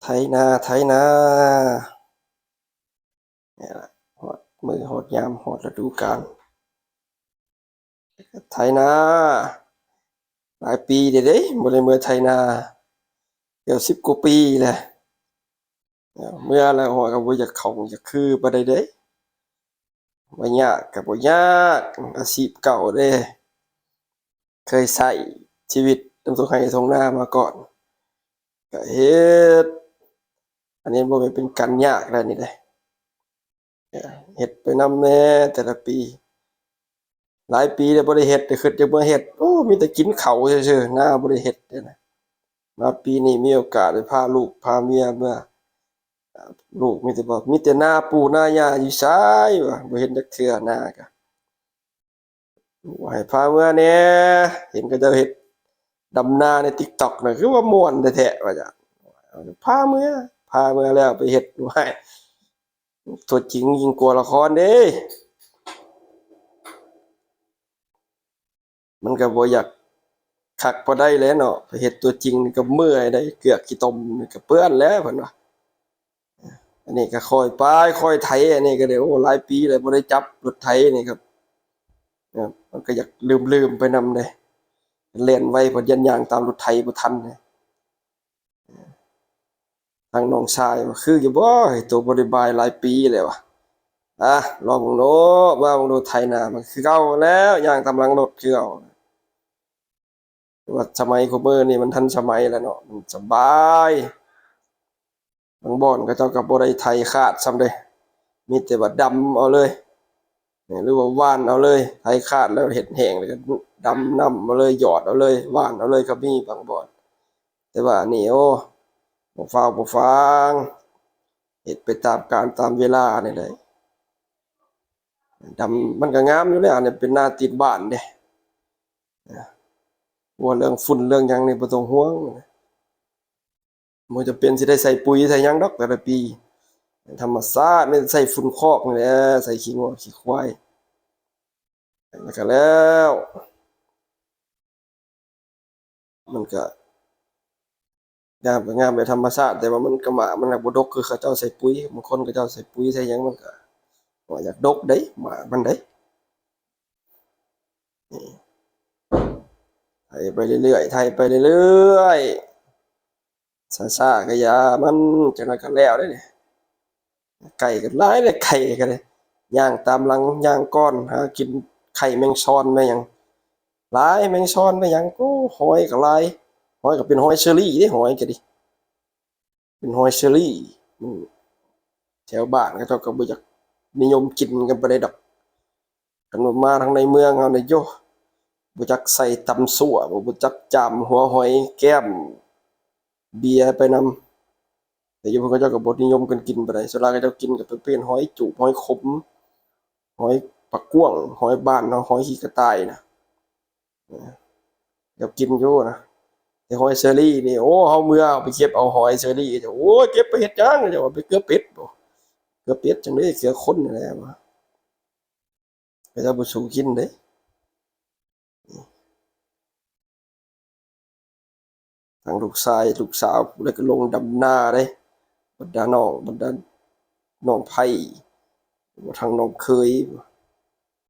ໄຖນາ ໄຖນາ ນີ້ລະ ຮອດມື້ຮອດຍາມ ຮອດລະດູການ ໄຖນາ ຫຼາຍປີແລ້ວເດ້ ບໍ່ໄດ້ເມືອໄຖນາ ເກືອບສິບກວ່າປີແລ້ວ. ເອີ ເມືອແລ້ວ ໂອ້ຍ ກໍບໍ່ຢາກເຂົ້າຢາກຄືປານໃດເດ້ ວ່າຍາກກໍບໍ່ຍາກ ອາຊີບເກົ່າເດ້ ເຄີຍໃຊ້ຊີວິດນຳທົ່ງໄຮ່ທົ່ງນາມາກ່ອນ ກໍເຮັດ ອັນນີ້ບໍ່ແມ່ນເປັນການຍາກແລ້ວນີ້ເດ້ ເຮັດໄປນຳແດ່ແຕ່ລະປີ ຫຼາຍປີແລ້ວບໍ່ໄດ້ເຮັດ ແຕ່ຄິດຢາກມາເຮັດ ໂອ້ ມີແຕ່ກິນເຂົ້າຊື່ໆ ນາບໍ່ໄດ້ເຮັດເດ້ນະ ມາປີນີ້ມີໂອກາດໄດ້ພາລູກພາເມຍເມືອ ລູກມີແຕ່ບອກ ມີແຕ່ນາປູນາຫຍ້າຢູ່ໃສວະ ບໍ່ເຫັນຈັກເທື່ອນາກະ ໃຫ້ພາເມືອແດ່ ເຫັນເຂົາເຈົ້າເຮັດດຳນາໃນຕິກຕັອກນະ ຄືວ່າມ່ວນແທ້ໆ ວ່າຊັ້ນ ພາເມືອ ພາເມືອແລ້ວໄປເຮັດ ໂອ້ຍ ຕົວຈິງຍິ່ງກວ່າລະຄອນເດ້ ມັນກໍບໍ່ຢາກຄັກປານໃດແຫຼະເນາະ ໄປເຮັດຕົວຈິງນີ້ກໍເມື່ອຍໄດ໋ ເກືອກຂີ້ຕົມນີ້ກໍເປື້ອນແລ້ວ ເພິ່ນວ່າ ອັນນີ້ກໍຄ່ອຍໄປຄ່ອຍໄຖ ອັນນີ້ກໍໄດ້ ໂອ້ ຫຼາຍປີແລ້ວບໍ່ໄດ້ຈັບລົດໄຖນີ້ກໍ ເອີ ມັນກໍຢາກລືມໆໄປນຳເດ້ ແລ່ນໄວ ເພາະຢ້ານຍ່າງຕາມລົດໄຖບໍ່ທັນເດ້. ທາງນ້ອງຊາຍວ່າ ຄືຢູ່ບໍ່ ໂຕບໍ່ໄດ້ບາຍຫຼາຍປີແລ້ວວ່າ ອາ ລອງເບິ່ງໂລດ ມາເບິ່ງໂລດ ໄຖນາມັນຄືເກົ່າແລ້ວ ຍ່າງຕາມຫຼັງລົດຄືເກົ່າ ແຕ່ວ່າສະໄໝຄຸມື້ນີ້ມັນທັນສະໄໝແລ້ວເນາະ ມັນສະບາຍ ບາງບ່ອນເຂົາເຈົ້າກໍບໍ່ໄດ້ໄຖຄາດຊ້ຳເດ້ ມີແຕ່ວ່າດຳເອົາເລີຍ ຫຼືວ່າຫວ່ານເອົາເລີຍ ໄຖຄາດແລ້ວເຮັດແຫ້ງ ແລ້ວກໍດຳນ້ຳເອົາເລີຍ ຫຍອດເອົາເລີຍ ຫວ່ານເອົາເລີຍກໍມີບາງບ່ອນ ແຕ່ວ່າອັນນີ້ ໂອ້ ບໍ່ຟ້າວບໍ່ຟາງ ເຮັດໄປຕາມການຕາມເວລານີ້ແຫຼະ ດຳ ມັນກໍງາມຢູ່ແລ້ວ ອັນນີ້ເປັນນາຕີນບ້ານເດ້ ວ່າເລື່ອງຝຸ່ນເລື່ອງຫຍັງນີ້ບໍ່ຕ້ອງຫ່ວງ ບໍ່ຈຳເປັນຊິໄດ້ໃສ່ປຸຍໃສ່ຫຍັງດອກແຕ່ລະປີ ທຳມະຊາດ ມີແຕ່ໃສ່ຝຸ່ນຄອກນີ້ແຫຼະ ໃສ່ຂີ້ງົວຂີ້ຄວາຍ ແລ້ວກໍແລ້ວ ມັນກໍງາມ ກໍງາມແບບທຳມະຊາດ ແຕ່ວ່າມັນກໍ ໝາກມັນກໍບໍ່ດົກຄືເຂົາເຈົ້າໃສ່ປຸຍ ບາງຄົນເຂົາເຈົ້າໃສ່ປຸຍໃສ່ຫຍັງ ມັນກໍ ວ່າຢາກດົກເດ້ ໝາກມັນເດ້ ນີ້ ໄຖໄປເລື້ອຍໆ ໄຖໄປເລື້ອຍໆ ຊ້າໆ ກໍຢ່າມັນ ຈັກໜ້ອຍກໍແລ້ວເດ້ນີ້ ໄກ່ກໍຫຼາຍເດ້ ໄກ່ກໍໄດ້ ຍ່າງຕາມຫຼັງ ຍ່າງກ່ອນ ຫາກິນໄຂ່ແມງຊອນແມ່ນຫຍັງ ຫຼາຍ ແມງຊອນແມ່ນຫຍັງ ໂອ້ ຫອຍກໍຫຼາຍ ຫອຍກໍເປັນຫອຍເຊີຣີເດ້ ຫອຍກໍດີ ເປັນຫອຍເຊີຣີ ອືມ ແຖວບ້ານເຂົາເຈົ້າກໍບໍ່ຢາກນິຍົມກິນກັນປານໃດດອກ ຄັນວ່າມາທາງໃນເມືອງເຮົານີ້ ໂຢ ບໍ່ຈັກໃສ່ຕຳຊົ່ວ ບໍ່ ບໍ່ຈັກຈາມຫົວຫອຍແກ້ມເບຍໄປນຳ ແຕ່ຢູ່ພຸ້ນເຂົາເຈົ້າກໍບໍ່ນິຍົມກັນກິນປານໃດ ສ່ວນຫຼາຍເຂົາເຈົ້າກິນກໍເປັນຫອຍຈູບ ຫອຍຂົມ ຫອຍປາກກວ້າງ ຫອຍບ້ານເຮົາ ຫອຍຂີ້ກະຕ່າຍນະ ເອີ ຢາກກິນຢູ່ນະ ແຕ່ຫອຍເຊີຣີນີ້ ໂອ້ ເຮົາເມືອເຮົາໄປເກັບເອົາຫອຍເຊີຣີ ເຈົ້າ ໂອ້ຍ ເກັບໄປເຮັດຫຍັງ ເຈົ້າວ່າ ໄປເກືອເປັດບໍ ເກືອເປັດຈັ່ງໃດ ເກືອຄົນນີ້ແຫຼະວ່າ ເຂົາເຈົ້າບໍ່ສູ້ກິນເດ້ ທັງລູກຊາຍລູກສາວ ຜູ້ໃດກໍລົງດຳນາເດ້ ບັນດານ້ອງ ບັນດານ້ອງໃພ້ ທັງນ້ອງເຂີຍ